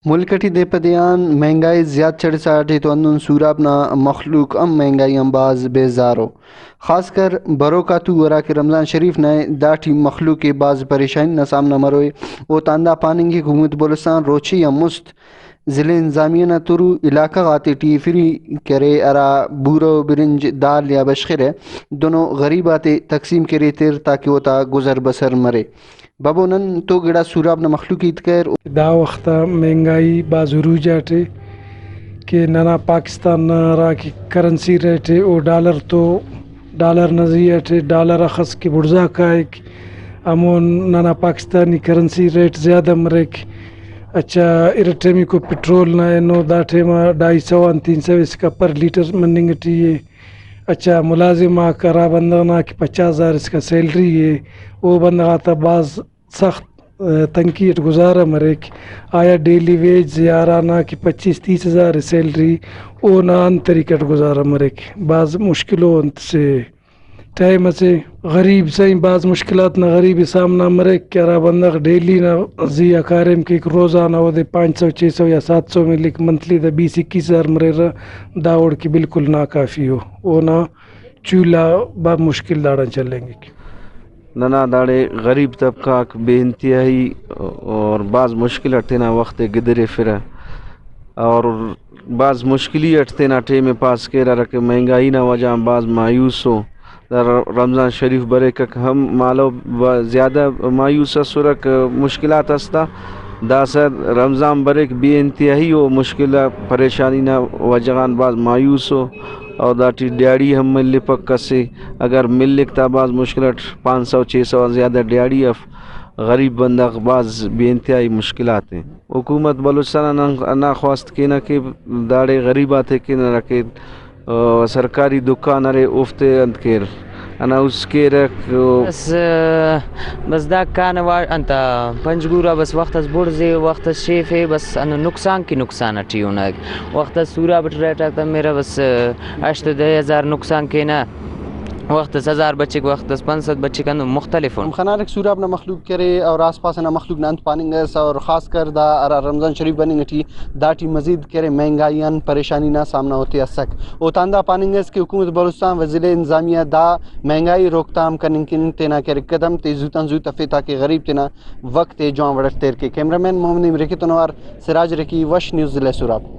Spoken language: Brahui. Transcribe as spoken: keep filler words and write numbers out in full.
ملک اٹی دے پہ دے آن مہنگائی زیات چڑھسا اٹی تو ہندن سوراب نا مخلوق ہم مہنگائی آن بھاز بیزارو۔ خاص کر بروک آتو ہراکہ رمضان شریف نا داٹی مخلوق ءِ بھاز پریشانی نا سامنا مروئے۔ اوتان دا پاننگ کہ حکومت بلوچستان روچے آن مست ضلع انتظامیہ نا ترو علاقہ غاتیٹی فری کرے، ہرا بورہ و برنج، دال یا بشخرہ، دنو غریب آتے تقسیم کریتر تاکہ اوتا گزر بسر مرے۔ ببو نن تو گڑا سوراب نا مخلوق ہیت کریر۔ دا وخت آ مہنگائی بھاز عروج آٹے کہ ننا پاکستان نا ہرا کہ کرنسی ریٹ ءِ او ڈالر تو، ڈالر نا زی اٹے، ڈالر اخس کہ بڑزا کائک، ہمون ننا پاکستانی کرنسی ریٹ زیادہ مریک۔ اچھا، ارٹمیکو پٹرول نا اینو دا ٹائم آ ڈھائی سو آن تین سو اسکا پر لیٹر مننگ ٹی ءِ۔ اچھا، ملازم آک ہرا بندغ نا کہ پچاس ہزار اسکا سیلری ءِ، او بندغ آتا بھاز سخت، آ، تنکی اٹ گزارہ مریک۔ آیا ڈیلی ویج یا ہرانا کہ پچیس تیس ہزار ءِ سیلری، اونا انت طریقہ اٹ گزارہ مریک؟ بھاز مشکل ءُ انت سے ٹائم اسے۔ غریب سائیں بھاز مشکلات نا غریب ءِ سامنا مریک کہ ہرا بندغ ڈیلی نا زی آ کاریم کیک، روزانہ اودے پانچ سو، چھ سو یا سات سو ملیک، منتھلی دا بیس اکیس ہزار مریرہ، دا وڑ کہ بالکل ناکافی ءُ اونا چولہا بھاز مشکل داڑان چلینگک۔ ننا داڑے غریب طبقہ آک بے انتہائی اور بھاز مشکل اٹ تینا وخت ءِ گدریفرہ اور بھاز مشکلی اٹ تینا ٹائم ءِ پاس کیرہ، ہراکہ مہنگائی نا وجہ آن بھاز مایوس ءُ۔ دا ر-، رمضان شریف بریکک ہم مالو ب-، زیادہ مایوس ئسرک، مشکلات اس تا۔ داسہ رمضان بریک بے انتہائی او مشکل آ پریشانی نا وجہ غان بھاز مایوس ءُ۔ اور داٹی ڈیہاڑی ہم ملپک اسے، اگر ملک تا بھاز مشکل اٹ، پانچ سو چھ سو آن زیادہ ڈیہاڑی اف، غریب بندغ بھاز بے انتہائی مشکلات ءِ۔ حکومت بلوچستان آن ہندا خواست کینہ کہ داڑے غریب آتے کن ہراکہ، آ، سرکاری دکان ارے اوفتے انت کیر، اناؤنس کیرہ۔ بس، بس دا کانہ وا-، انت پنجگور آ بس وخت اس بڑزے، وخت اس شیفے، بس ہندن نقصان کہ نقصان اٹی اُنگ۔ وخت اس سوراب اٹ ریٹ آک تمرہ، بس ہشت دہ ہزار نقصان کینہ، وخت اس ہزار بچک، وخت اس پنچ سد بچک، ہندن مختلف اُن۔ ہم خنارک سوراب نا مخلوق کرے اور آس پاس نا مخلوق نا انت پاننگ اس، اور خاص کر دا ہرا رمضان شریف بننگ ٹی داٹی مزید کرے مہنگائی آن پریشانی نا سامنا اوتے اسک۔ اوتان دا پاننگ اس کہ حکومت بلوچستان و ضلع انتظامیہ دا مہنگائی روک تھام کننگ کن تینا کرک قدم تے زوتان زو تفے تاکہ غریب تینا وخت ءِ جوان وڑ اٹ تیر کے۔ کیمرہ مین محمد امیر رکی تون اوار سراج رکی، وش نیوز، ضلع سوراب۔